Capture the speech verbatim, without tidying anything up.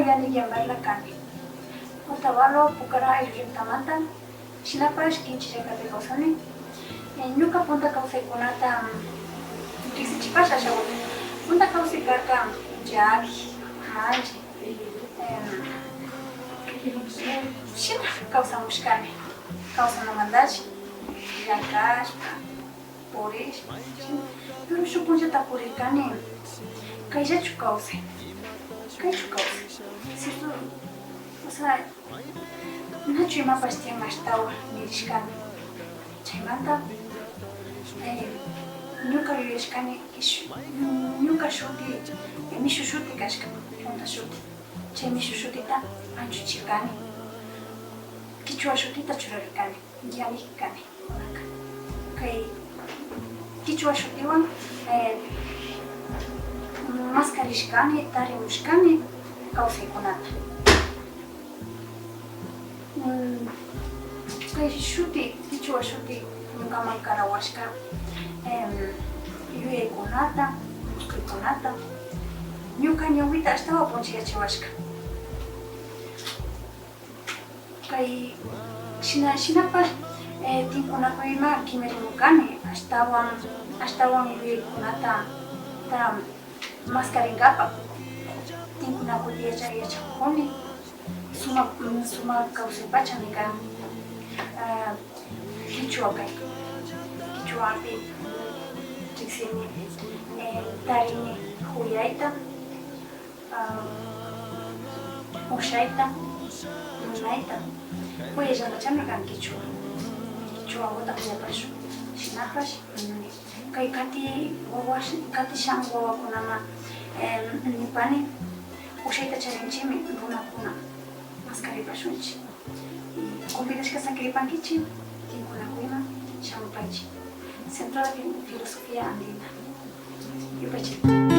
Yanigyan Baila kani. Otavalo, Pucará ayllu llaktamanta, shinapash Kinchi llaktapi kawsani. Eh, ñuka punta kawsaykunata, mm, riksichipash ashaguta. Punta kawsay karka llaki, manchi, em, shina kawsamushkani. Kawsanamantashi llakashpa, purishpa, pero shuk punllata purirkani, kayllachu kawsay, kaychu kawsay, ¿cierto? O sea, nachu imapash tiyan ashtawan nirishkani. Chaymanta, eh, ñuka yuyashkani, ish-, ñuka shuti, eh, mishu shuti kashka, punta shuti. Chay mishu shutita anchuchirkani, kichwa shutita churarirkani. Yaliki kani kunanka. Kay kichwa shutiwan, eh, maskarishkani, tarimushkani kawsaykunata. Mm, kay shuti, kichwa shuti ñukaman karawashka, em, yuyaykunata, muskuykunata, ñuka ñawita ashtawan punchayachiwashka. Kay shina, shinapash, eh, tinkunakuyma kimirimurkani, ashtawan, ashtawan yuyaykunata ta maskarinkapak. Tinkunakuyta yacha-, yachakukuni, sumak, mm, sumak kawsaypachami kan, ah, kichwa kay, kichwapi riksini, eh, tarini juyayta, ah, ushayta, munayta, kuyayllapachami kan kichwa. Kichwaguta kuyapashun. Shinapash, mm, kay kati wawash-, katishan wawakunaman, em, nipani, ushayta charinchimi runakuna, maskaripashunchi. Y convidashka sakiripankichi, tinkunakuyman shamupaychi. Centro de Fil-, Filosofía Andina. Yupaychani.